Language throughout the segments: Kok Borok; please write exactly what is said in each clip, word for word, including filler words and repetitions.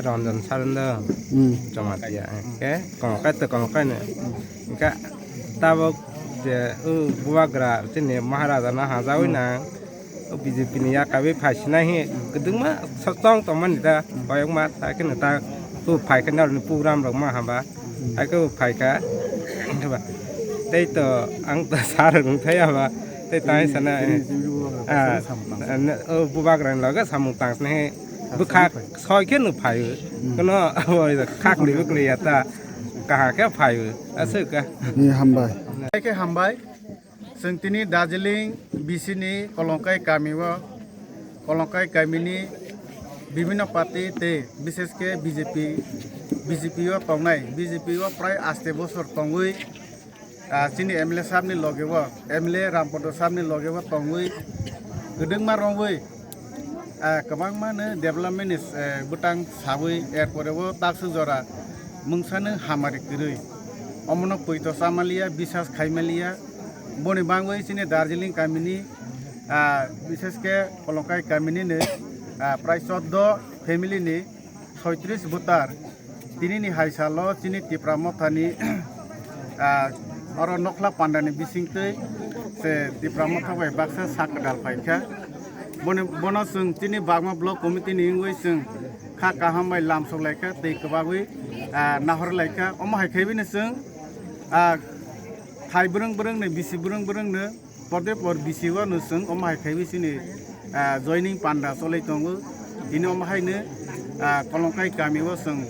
Ranjan Sarenda Hmm. Jamatia, ke kongkai to kongkai ne. Ka tabok je, o bubagra chini Maharaja na hajawi Hmm. nang. O B J P ni yakawi phai sinai hi kwdwngma sotong tongmani da, Hmm. koyokma ta khe ta o phai khe norni program rok ma hamba. Hmm. Hai khe o phai kha. Tei to ang to sar rung thai haba. Tei tai Tini, sana, tini eh. Jimri bubagra Ah, samung tang. Ne, o bubagra ni loge samung tang sini. Bwkha soi khe no phaio. Hmm. Kono abo khakli bwkli ya ta. Kaha khe phaio. Aswk ka. Ni hambai. Hai khe hambai. Chwng tini Darjeeling B C ni Kolongkai kami o, Kolongkai kami ni bibhinno party tei bishesh khe B J P, B J P o tongnai, B J P o prai aste bosor tongwi, ah, chini M L A sahab ni loge o, M L A Rampodo sahab ni loge o tongwi, kwdwngma romwi, ah, kwbangma no development ni, eh, bwtang sawi, er pore o taksa jora mungsa no hamari kwrwi. Omono poito chamaliya, bisas khaimaliya. Boni bangwi chini Darjeeling kamini, ah, bishesh khe Kolongkai kamini ni, ah, prai choddo family ni soitris voter. Tini ni hai salo chini Tipra Mothani, ah, oro Nokhla Pandani bisingtwi se Tipra Motha bai baksa sak kwdal phaikha. Boni, bono chwng chini Bagma Block Committee ni wngwi chwng kha kaham bai lamsok laikha tei kwbagwi, ah, nahor laikha. Omo hai khaibini chwng, ah, thai bwrwng bwrwng ni bisi bwrwng bwrwng no Porde por B C O no chwng omo hai khaiwi chini, ah, joining panda cholai tongo. Tini omo haino, ah, Kolongkai kami o chwng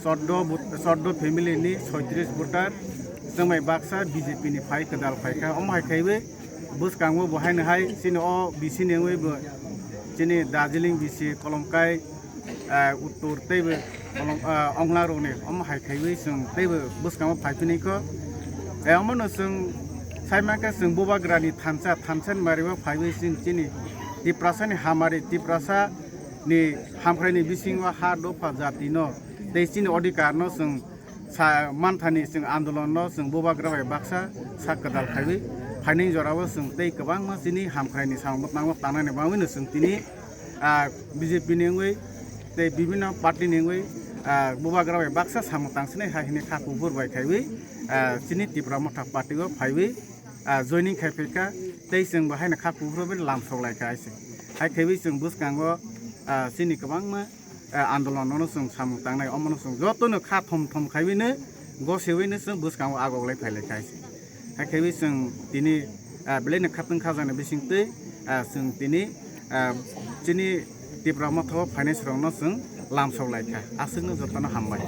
choddo but-, choddo family ni soitris voter chwngbai baksa B J P ni phai kwdal phaikha. Omo hai khaiwi bwskango bo haino hai chini o B C ni wngwi bo chini Darjeeling B C Kolongkai ah, uttor teibo kolom, ah, ongla rokni omo hai khaiwi chwng teibo bwskango phai phini kho. Eh, omono chwng sai mankha chwng bubagrani thansa, thansa ni mario phaiwi chwng chini Tiprasa ni hamari, Tiprasa ni hamkrai ni bisingo ha dopha jati no tei chini odhikar no chwng sa manthani chwng andolon no chwng bubagra bai baksa sak kwdal khaiwi phainai jorao chwng tei kwbangma chini hamkrai ni samung tangma tangnani bagwi no chwng tini ah, B J P ni wngwi tei bibhinno party ni wngwi, ah, bubagra bai baksa samung tangsinai hai hwnwi kha kuphur bai khaiwi, ah, chini Tipra Motha party o phaiwi, ah, joining khai phaikha tei chwng bo haino kha kuphur bai lamsok laikha hai se. Hai khaiwi chwng bwskango, ah, chini kwbangma, ah, andolon no chwng samung tangnai omono chwng jotono kha thom thom khaiwino gosewino chwng bwskango agok lai phai laikha hai se. Hai khaiwi chwng tini, ah, belai no khatwng khajaknai bisingtwi, ah, chwng tini, ah, chini Tipra Motha o finance rokno chwng lamsok laikha. Aswkno jotono hambai.